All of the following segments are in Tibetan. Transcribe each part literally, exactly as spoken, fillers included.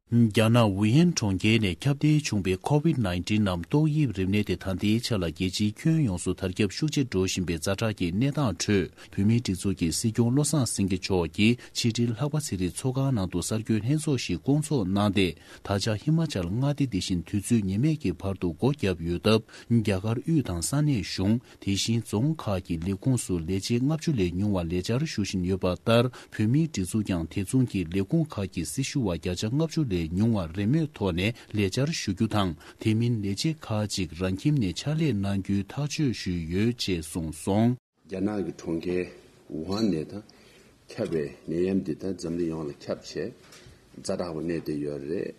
རྒྱ་ནག་ཝུ་ཧན་གྲོང་ཁྱེར་ནས་ཁྱབ་གདལ་བྱུང་བའི་ཁོ་ཝིད་ནའིན་ཊིན་ནམ་ཏོག་དབྱིབས་རིམས་ནད་དེ་ད་ལྟའི་ཆ་ལ་རྒྱལ་སྤྱིའི་ཁྱོན་ཡོངས་སུ་དར་ཁྱབ་ཤུགས་ཆེ་འགྲོ་བཞིན་པའི་ཛ་དྲག་གི་གནས་སྟངས་ཁྲོད། བོད་མིའི་སྒྲིག་འཛུགས་ཀྱི་སྲིད་སྐྱོང་བློ་བཟང་སེང་གེ་མཆོག་གིས་ཕྱི་དྲིལ་ལྷག་པ་ཚེ་རིང་ཚོགས་ཁང་ནང་དུ་གསར་འགོད་ལྷན་ཚོགས་ཤིག་བསྐོང་ཚོགས་གནང་སྟེ། ད་ཆ་ཧི་མ་ཅལ་མངའ་སྡེ་འདི་བཞིན་དུས་ཚོད་ངེས་མེད་ཀྱི་བར་དུ་སྒོ་བརྒྱབ་ཡོད་སྟབས། རྒྱ་གར་དབུས་དང་ས་གནས་གཞུང་། དེ་བཞིན་རྫོང་ཁག་གི་ལས་ཁུངས་སུ་ལས་བྱེད་ལྔ་བཅུ་ལས་ཉུང་བ་ལས་བཅར་ཞུ་བཞིན་ཡོད་པ་ལྟར། བོད་མིའི་སྒྲིག་འཛུགས་ཀྱང་དེ་མཚུངས་ཀྱི་ལས་ཁུངས་ཁག་གི་སྲི་ཞུ་བ་བརྒྱ་ཆ་ལྔ་བཅུ་ལས་ཉུང་བ་རེས་མོས་ཐོག་ནས་ལས་བཅར་ཞུ་རྒྱུ་དང་། དེ་མིན་ལས་བྱེད་ཁག་ཅིག་རང་ཁྱིམ་ནས་ཕྱག་ལས་གནང་རྒྱུའི་ཐག་གཅོད་ཞུས་ཡོད་ཅེས་གསུངས་སོང་། རྒྱ་ནག་གི་གྲོང་ཁྱེར་ཝུ་ཧན་ནས་ད་ཁྱབ་པའི་ནད་ཡམས་འདི་ད་འཛམ་གླིང་ཡོངས་ལ་ཁྱབ་བྱས་ཛ་དྲག་པོ་གནས་བསྡད་ཡོད་རེད།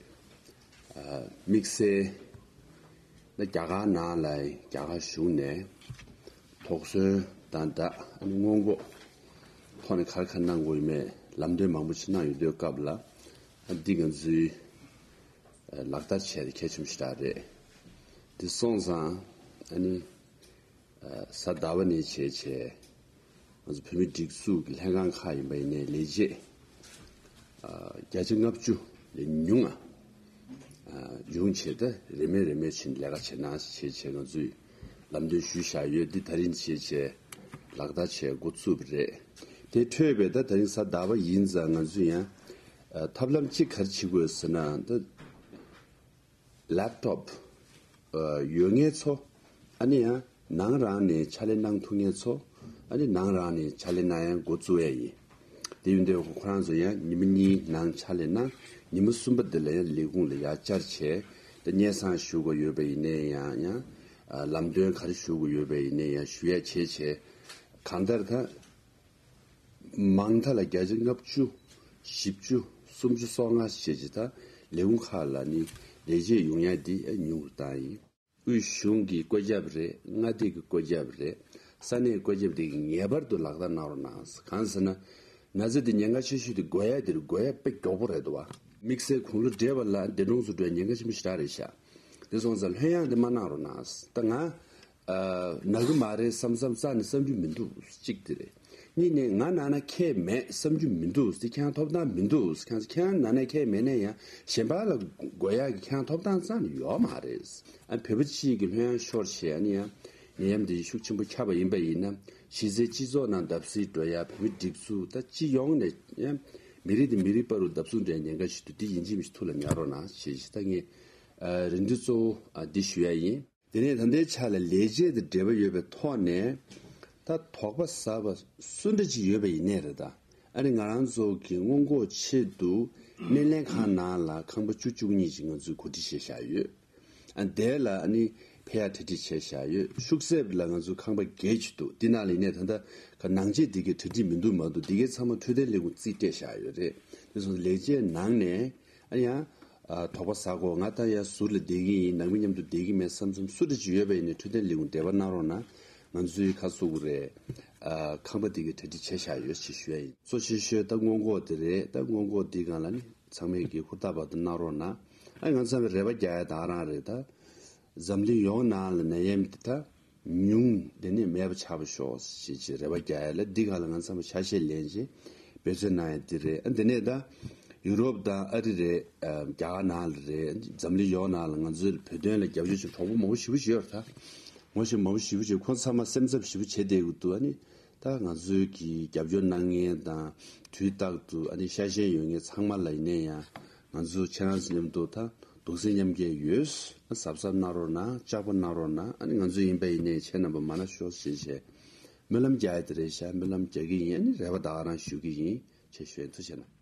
ཨ། དམིགས་བསལ་ད་རྒྱ་གར་ནང་ལ་རྒྱ་གར་གཞུང་ནས་དོགས་ཟོན་དང་ད་སྔོན་འགོག་ཐོག་ནས་ག་རེ་ག་རེ་གནང་དགོས་ཡོད་མེད་ལམ་སྟོན་མང་པོ་ཞིག་གནང་ཡོད་དུས་སྐབས་ལ། ཨ། འདི་ང་ཚོའི་ལག་བསྟར་བྱས་ཏེ་གལ་ཆེན་པོ་ཞིག་རེད། འདི་སོང་ཙང་ཨ་ནི། གཟའ་ཟླ་བ་ནས་བྱས་བྱས། ང་ཚོ་བོད་མི་སྒྲིག་འཛུགས་ཀྱི་ལྷན་ཁང་ཁག་ཡིན་པ་ཡིན་ནའི་ལས་བྱེད་བརྒྱ་ཆ་ལྔ་བཅུ་ལས་ཉུང་ང་ཡོང་བྱས་ད་རེས་མོས་རེས་མོས་ཕྱིན་ལས་ཀ་བྱེད་གནང་བྱས་བྱས་ང་ཚོས་ལམ་སྟོན་ཞུས་བཞག་ཡོད། འདི་ད་རིང་བྱས་བྱས་ལག་བསྟར་བྱས་འགོ་བཙུགས་པ་རེད། དེ་འཕྲོས་པའི་ད་ད་རིང་གཟའ་ཟླ་བ་ཡིན་ཙང་ང་ཚོས་ཡང་ཐབས་ལམ་གཅིག་ག་རེ་བྱེད་དགོས་ཟེར་ན་ད། ལེབ་ཊོབ་ཡོད་མཁན་ཚོ། ཨ་ནི་ཡང་ནང་རང་ནས་ཕྱག་ལས་གནང་ཐུབ་མཁན་ཚོ། ཨ་ནི་ནང་རང་ནས་ཕྱག་ལས་གནང་ཡང་འགོ་བཙུགས་ཡ་ཡིན། དེ་ཡིན་དུས་ཁོ་རང་ཚོ་ཡང་ཉི་མ་གཉིས་ནང་ཕྱག་ལས་གནང་། ཉི་མ་གསུམ་པ་འདི་ལ་ཡང་ལས་ཁུངས་ལ་ཡར་བཅར་བྱས། ད་སྙན་སེང་ཞུ་དགོས་ཡོད་པ་ཡིན་ནའི་ཡང་ཡང་ལམ་སྟོན་ག་རེ་ཞུ་དགོས་ཡོད་པ་ཡིན་ནའི་ཡང་ཞུ་ཡ་བྱས་བྱས། གང་ལྟར་ད། མང་མཐའ་ལ་བརྒྱ་ཆ་ལྔ་བཅུ། བཞི་བཅུ། སུམ་ཅུ་སོ་ལྔ་ཞེས་བྱས་ད་ལས་ཁུངས་ཁག་ལ་ནི་ལས་བྱེད་ཡོང་ཡ་འདི་ཉུང་རུ་བཏང་ཡིན། དབུས་གཞུང་གི་བཀོད་ཁྱབ་རེད། མངའ་སྡེ་གི་བཀོད་ཁྱབ་རེད། ས་གནས་བཀོད་ཁྱབ་འདི་གི་ངེས་པར་དུ་ལག་བསྟར་གནང་རོགས་གནང་། གང་ཟེར་ན། ན་ཚ་འདི་ཉེན་ཁ་ཆེ་ཤོས་དེ་འགོས་ཡ་འདི་རེད། འགོས་ཡ་དཔེ་མགྱོགས་པོ་རེད་འདུག་བ། དམིགས་བསལ་དགུང་ལོ་བགྲེས་པ་ལ་འདས་གྲོངས་སུ་འགྲོ་ཡ་ཉེན་ཁ་ཆེན་པོ་ཞེ་དྲག་རེད་ཤག་དེ་སོང་ཙང་ལྷོད་ཡངས་དེ་མ་གནང་རོགས་གནང་། ད་ང་ཨ། ན་གི་མ་རེད་བསམ་བསམ་རྩ་ནས་བསམ་རྒྱུ་མི་འདུག་གཅིག་དེ་རེད། གཉིས་ནས་ང་ན་ན་ཁྱད་མེད་བསམ་རྒྱུ་མི་འདུག་དེ་ཁྱེད་རང་ཐོབ་ཐང་མི་འདུག་ཁྱེད་རང་ཁྱེད་རང་ན་ན་ཁྱད་མེད་ནས་ཡང་གཞན་པ་ལ་འགོས་ཡག་གི་ཁྱེད་རང་ཐོབ་ཐང་རྩ་ནས་ཡོད་མ་རེད། ཨ། བོད་པ་སྤྱི་གི་ལྷོད་ཡངས་ཤོར་བྱས་ཨ་ནི་ཡང་ནད་ཡམས་འདི་ཤུགས་ཆེན་པོ་ཁྱབ་པ་ཡིན་པ་ཡིན་ན་གཞི་རྩའི་སྤྱི་ཚོགས་ནང་བརྡབ་གསིག་འགྲོ་ཡ། བོད་མི་སྒྲིག་འཛུགས་ད་སྤྱི་ཡོངས་ནས་ཡང་མི་རིགས་དེ་མི་རིགས་བར་དུ་བརྡབ་གསིག་འགྲོ་ཡ་ཉེན་ཁ་ཞིག་འདུག་འདི་ཡིན་གཅིག་མིན་གཅིག་ཐུགས་ལ་ཉར་རོགས་གནང་ཞེས་ཞེས་ད་ངས་ཨ། རེ་འདུན་གཙོ་བོ་ཨ། འདི་ཞུ་ཡ་ཡིན། དེ་ནས་ད་ལྟའི་ཆ་ལ་ལས་བྱེད་དང་འབྲེལ་བ་ཡོད་པའི་ཐོག་ནས་ད་དོགས་པ་ཟ་བ་སུ་འདྲ་ཅིག་ཡོད་པ་ཡིན་ནའི་རེད། ད་ཨ་ནི་ང་རང་ཚོ་གི་སྔོན་འགོག་ཆེད་དུ་སྨན་ལྷན་ཁང་ནང་ལ་ཁང་པ་བཅུ་བཅུ་གཉིས་ཅིག་ང་ཚོས་གོ་སྒྲིག་བྱས་བཞག་ཡོད། ཨ། དེ་ལ་ཨ་ནི་ཕེབས་ཡ་གྲ་སྒྲིག་བྱས་བཞག་ཡོད། ཤུག་གསེབ་ལ་ང་ཚོ་ཁང་པ་བརྒྱད་ཅིག་འདུག་འདི་ནང་ལ་ཡིན་ནའི་ད་ལྟ་ཁ་ནང་ཆས་འདི་གའི་གྲ་སྒྲིག་མི་འདུག་མ་འདུག་འདི་གའི་ཚང་མ་འཕྲོད་བསྟེན་ལས་ཁུངས་རྩིས་སྤྲད་བཞག་ཡོད་རེད། དེ་སོང་ཙང་ལས་བྱེད་ནང་ནས། ཨ་ཡང་། ཨ། དོགས་པ་ཟ་གོ་ང་ད་ཡང་ཟུར་ལ་བསྡད་ཀྱི་ཡིན། ནང་མི་མཉམ་དུ་བསྡད་ཀྱི་མེད་བསམ་བསམ་སུ་འདྲ་ཅིག་ཡོད་པ་ཡིན་ནའི་འཕྲོད་བསྟེན་ལས་ཁུངས་འབྲེལ་བ་གནང་རོགས་གནང་། ང་ཚོའི་ཁ་གསོ་གི་རེད། ཨ། ཁང་པ་འདི་གའི་གྲ་སྒྲིག་བྱས་བཞག་ཡོད་ཅེས་ཞུ་ཡ་ཡིན། གཙོ་ཆེ་ཤོས་ད་སྔོན་འགོག་དེ་རེད། ད་སྔོན་འགོག་འདི་སྒང་ལ་ནི་ཚང་མས་ཀྱི་ཧུར་ཐག་བར་དུ་གནང་རོགས་གནང་། ཨ། ང་ཚང་མས་རེ་བ་རྒྱག་ཡ་ད་ག་རང་རེད། ད་འཛམ་གླིང་ཡོངས་ནང་ལ་ནད་ཡམས་འདི་ད། ཉུང་། དེ་ནས་མེད་པ་ཆགས་པ་ཤོག་ཞེས་ཀྱི་རེ་བ་རྒྱག་ཡ་ལ་འདི་ག་ལ་ང་ཚང་མ་ཆ་ཤས་ལེན་བྱས་འབད་བརྩོན་གནང་ཡ་འདི་རེད། ཨ། འདི་ནས་ད་ཡུ་རོབ་དང་ཨ་རི་རེད། ཨ། རྒྱ་གར་ནང་ལ་རེད། འཛམ་གླིང་ཡོངས་ནང་ལ་ང་ཚོའི་བོད་དོན་ལ་རྒྱབ་སྐྱོར་བྱེད་གྲོགས་པོ་མང་པོ་ཞེ་པོ་ཅིག་ཡོད་རེད། ད་ངོ་ཤེས་མང་པོ་ཞེ་པོ་ཅིག་ཁོང་ཚང་མ་སེམས་འཚབ་ཞེ་པོ་བྱེད་བསྡད་ཀྱི་འདུག་ཨ་ནི་ད་ང་ཚོའི་གི་རྒྱབ་སྐྱོར་གནང་མཁན་དང་དུས་རྟག་ཏུ་ཨ་ནི་ཤ་ཞེན་ཡོད་མཁན་ཚང་མ་ལ་ཡིན་ན་ཡང་། ང་ཚོ་ཁྱེད་རང་ཚོ་མཉམ་དུ་ད་གདུང་སེམས་མཉམ་སྐྱེད་ཡོད། གཟབ་གཟབ་གནང་རོགས་གནང་། ལྕགས་པོ་གནང་རོགས་གནང་། ཨ་ནི་ང་ཚོ་ཡིན་པ་ཡིན་ནའི་ཁྱེད་རྣམ་པ་མ་ན་ཤོག་ཞེས་བྱས་སྨོན་ལམ་རྒྱག་ཡ་དེ་རེད་ཤག་སྨོན་ལམ་རྒྱག་གི་ཡིན། ཨ་ནི་རེ་བ་ད་ག་རང་ཞུ་གི་ཡིན་ཅེས་ཞུ་ཡ་ཡིན། ཐུགས་རྗེ་གནང་།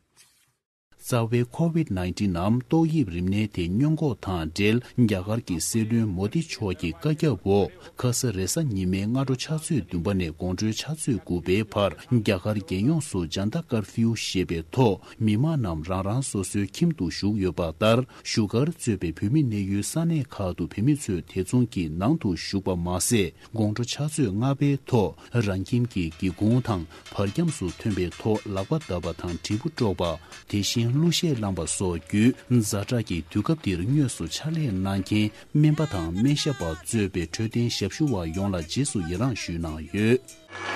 རྩ་བའི་ཁོ་ཝིད་ནའིན་ཊིན་ནམ་ཏོག་དབྱིབས་རིམས་ནད་དེ་སྔོན་འགོག་དང་འབྲེལ་རྒྱ་གར་གྱི་སྲིད་བློན་མོ་དི་མཆོག་གི་བཀའ་ཁྱབ་འོག་ཁ་ས་རེས་གཟའ་ཉི་མའི་སྔ་དྲོ་ཕྱག་ཚོད་བདུན་པ་ནས་དགོང་དྲོའི་ཕྱག་ཚོད་དགུ་པའི་བར་རྒྱ་གར་རྒྱལ་ཡོངས་སུ་ཇན་ཏ་ཀར་ཕིའུ་ཞེས་པའི་ཐོག་མི་མང་རྣམས་རང་རང་སོ་སོའི་ཁྱིམ་དུ་བཞུགས་ཡོད་པ་ལྟར། བཞུགས་སྒར་གཙོས་པའི་བོད་མི་གནས་ཡུལ་ས་གནས་ཁག་ཏུ་བོད་མི་ཚོས་དེ་མཚུངས་ཀྱི་ནང་དུ་བཞུགས་པ་མ་ཟད། དགོང་དྲོ་ཕྱག་ཚོད་ལྔ་པའི་ཐོག་རང་ཁྱིམ་གྱི་སྒེའུ་ཁུང་དང་བར་ཁྱམས་སུ་ཐོན་པའི་ཐོག་ལག་པ་བརྡབ་པ་དང་དྲིལ་བུ་དཀྲོག་པ། དེ་བཞིན་གླུ་གཞས་བླངས་པ་སོགས་བརྒྱུད། ཛ་དྲག་གི་དུས་སྐབས་འདིར་དངོས་སུ་ཕྱག་ལས་གནང་མཁན་སྨན་པ་དང་སྨན་ཞབས་པ་གཙོས་པའི་འཕྲོད་བསྟེན་ཞབས་ཞུ་བ་ཡོངས་ལ་རྗེས་སུ་ཡི་རངས་ཞུས་གནང་ཡོད།